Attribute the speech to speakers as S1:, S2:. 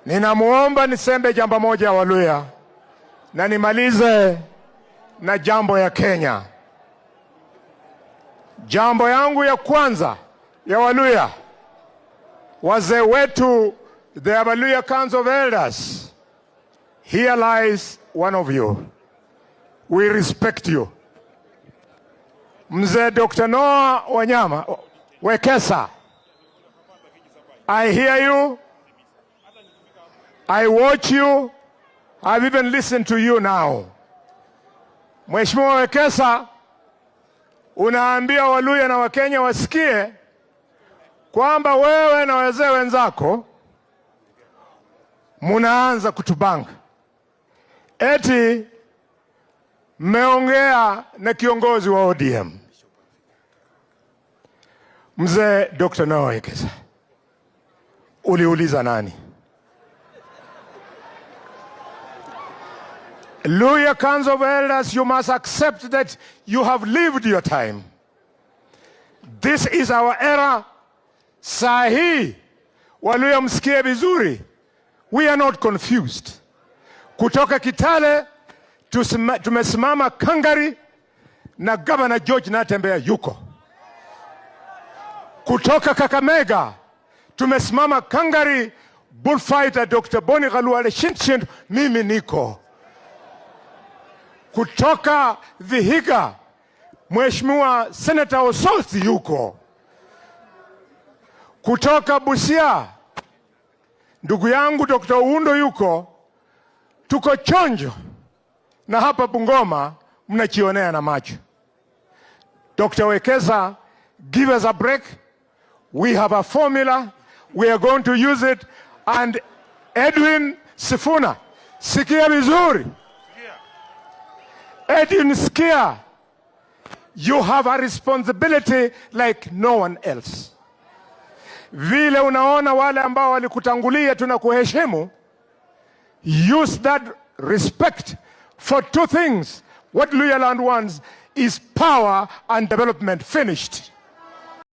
S1: Ninamuomba nisembe jambo moja Waluya, na nimalize na jambo ya Kenya. Jambo yangu ya kwanza ya Waluya, wazee wetu, the Abaluya Council of Elders, here lies one of you. We respect you. Mzee Dr. Noah Wanyama Wekesa, I hear you. I watch you. I've even listened to you now. Mheshimiwa Wekesa, unaambia Waluya na Wakenya wasikie kwamba wewe na wazee wenzako munaanza kutubanga eti mmeongea na kiongozi wa ODM, Mzee Dr. Noah Wekesa. Uliuliza nani? Luhya Council of Elders, you must accept that you have lived your time. This is our era. Saa hii Waluya, msikie vizuri, we are not confused. Kutoka Kitale tumesimama kangari na Governor George Natembeya yuko. Kutoka Kakamega tumesimama kangari, bullfighter Dr. Boni Khalwale Shinshin, mimi niko. Kutoka Vihiga Mheshimiwa Senator Osotsi yuko. Kutoka Busia ndugu yangu Dr. Oundo yuko. Tuko chonjo na hapa Bungoma mnachionea na macho. Dr. Wekesa, give us a break. We have a formula. We are going to use it. And Edwin Sifuna, sikia vizuri. Edwin, sikia. You have a responsibility like no one else. Vile unaona wale ambao walikutangulia tunakuheshimu, use that respect for two things. What Luhyaland wants is power and development. Finished.